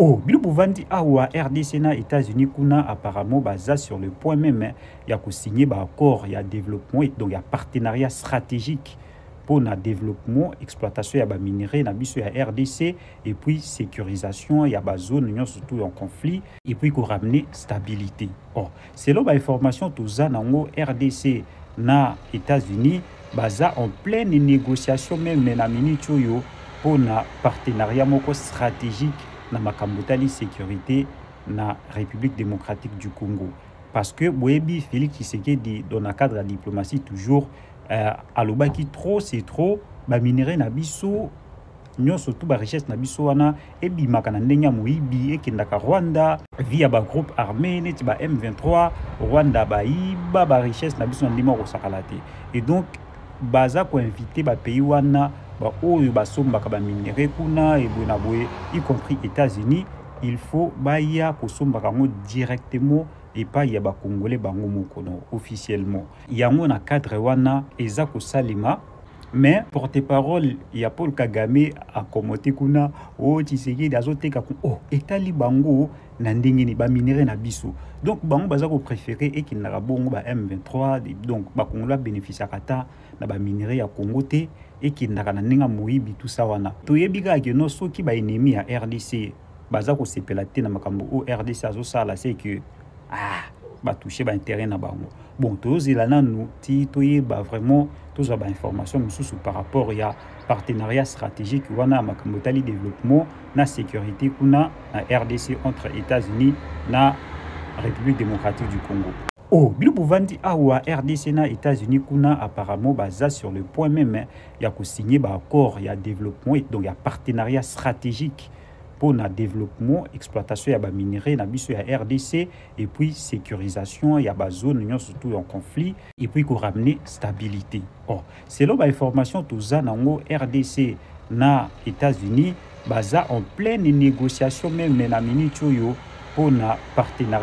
Oh, bino bovandi awa RDC na États-Unis kuna, apparemment baza sur le point même ya kosigner baaccord ya développement, donc ya partenariat stratégique mpona développement, exploitation ya baminerai na biso ya RDC et puis sécurisation ya bazone nyonso tout en conflit et puis koramener stabilité. Or, selon bainformation toza nango, RDC na États-Unis baza en pleine négociation même na minute oyo mpona partenariat moko stratégique na makambo etali sécurité na République démocratique du Congo, parce que boyebi Félix Tshisekedi, dans le cadre ya diplomatie toujours, alobaki trop c'est trop, baminerai na biso nyonso tu, barichesse na biso wana ebimaka na ndenge ya moyibi, ekendaka Rwanda via bagroupe armé neti ba M23. Rwanda bayiba barichesse na biso na ndenge ya kosakala te. Et donc baza koinvite bapays wana, baoyo basombaka baminerai kuna eboye na boye, y compris États-Unis, il faut baya kosombaka yango directement epai ya Bakongolais bango moko. Donc officiellement yango na cadre wana eza kosalema. Mais porte-parole ya Paul Kagame akomote kuna o Tshisekedi azoteka oh, etali bango na ndenge nini baminerai na biso? Donc bango baza kopréféré ekendaka bongo ba M23, donc Bakongolais babénéficiaka ata na baminerai ya Congo te, ekendaka na ndenge ya moyibi. Tout ça wana toyebi kaka que non, soki baennemi ya RDC baza kosepela te na makambo oyo RDC azosala, c'est que ah, batouche baintérêt na bango. Bon, tozela nanu ti toyeba vraiment, tozwa bainformation mosusu par rapport ya partenariat stratégique wana ya makambo etali développement na sécurité kuna na RDC entre États-Unis na République démocratique du Congo. Oh, bino bovandi awa RDC na États-Unis kuna, apparemment baza sur le point même ya kosigner baaccord ya développement, donc ya partenariat stratégique mpona développement, exploitation ya baminerai na biso ya RDC et puis sécurisation ya bazone nyonso tout en conflit et puis koramener stabilité. Or, selon bainformation toza nango, RDC na États-Unis baza en pleine négociation même na minute oyo mpona partenariat.